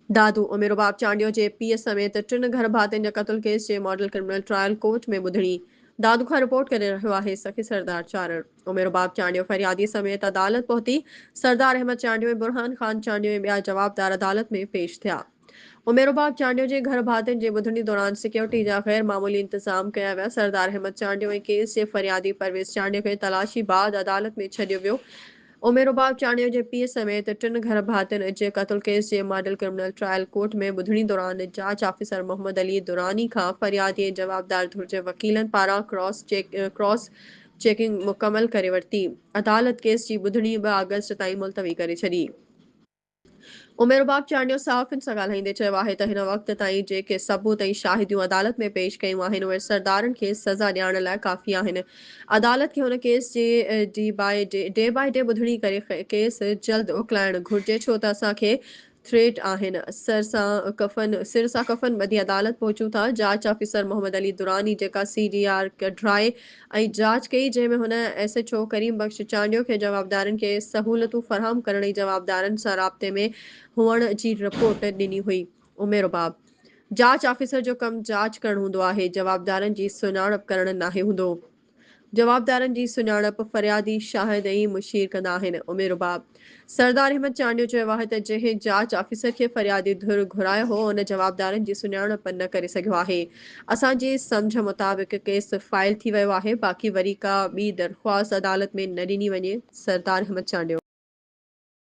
دادو، عمر رباب چانڊيو جي پيء سميت ٽن گهر ڀاتين جي قتل ڪيس جي ماڊل ڪرمنل ٽرائل ڪورٽ ۾ ٻڌڻي دادو کان رپورٽ ڪري رهيو آهي سخي سردار چارڻ عمر رباب چانڊيو فريادي سميت عدالت پهتي سردار احمد چانڊيو ۽ برهان خان چانڊيو ۽ ٻيا جوابدار عدالت ۾ پيش ٿيا عمر رباب چانڊيو جي گهر ڀاتين جي ٻڌڻي دوران سيڪيورٽي جا غير معمولي انتظام ڪيا ويا سردار احمد چانڊيو ۽ ڪيس جي فريادي پرويز چانڊيو کي تلاشي بعد عدالت ۾ ڇڏيو ويو عمر رباب چانڊيو جي پيء سميت ٽن گهر ڀاتين جي قتل ڪيس جي ماڊل ڪرمنل ٽرائل ڪورٽ ۾ ٻڌڻي دوران جاچ آفيسر محمد علي دراني کان فريادي ۽ جوابدار ڌر جي وڪيلن پاران ڪراس چيڪنگ مڪمل ڪري ورتي. عدالت ڪيس جي ٻڌڻي ٻه آگسٽ تائين ملتوي ڪري ڇڏي. عمر رباب چانڊيو صحافين سان ڳالهائيندي چيو آهي ته هن وقت تائين جيڪي ثبوت ۽ شاهديون عدالت ۾ پيش ڪيون آهن اهي سردارن کي سزا ڏيارڻ لاء ڪافي آهن عدالت کي هن ڪيس جي ڊي باء ڊي ٻڌڻي ڪري ڪيس جلد اڪلائڻ گهرجي ڇو ته اسان کي ٿريٽ آهن سر سان ڪفن سر سان ڪفن ٻڌي عدالت پهچون ٿا جاچ آفيسر محمد علي دراني جيڪا سي ڊي آر ڪڍرائي ۽ جاچ ڪئي جنهن ۾ هن S H O Karim Bakhsh Chandio کي جوابدارن کي سهولتون فراهم ڪرڻ ۽ جوابدارن سان رابطي ۾ هئڻ جي رپورٽ ڏني هئي عميرباب جاچ آفيسر جو ڪم جاچ ڪرڻ هوندو آهي جوابدارن جي سڃاڻپ ڪرڻ ناهي هوندو. جوابدارن جي سڃاڻپ فريادي، شاهد ۽ مشير ڪندا آهن. ام رباب سردار احمد چانڊيو چيو آهي ته جنهن جاچ آفيسر کي فريادي ڌر گهرايو هو ان جوابدارن جي سڃاڻپ نه ڪري سگهيو آهي. اسان جي سمجهه مطابق ڪيس فائل ٿي ويو آهي باقي وري ڪا ٻي درخواست عدالت ۾ نه ڏني وڃي، سردار احمد چانڊيو.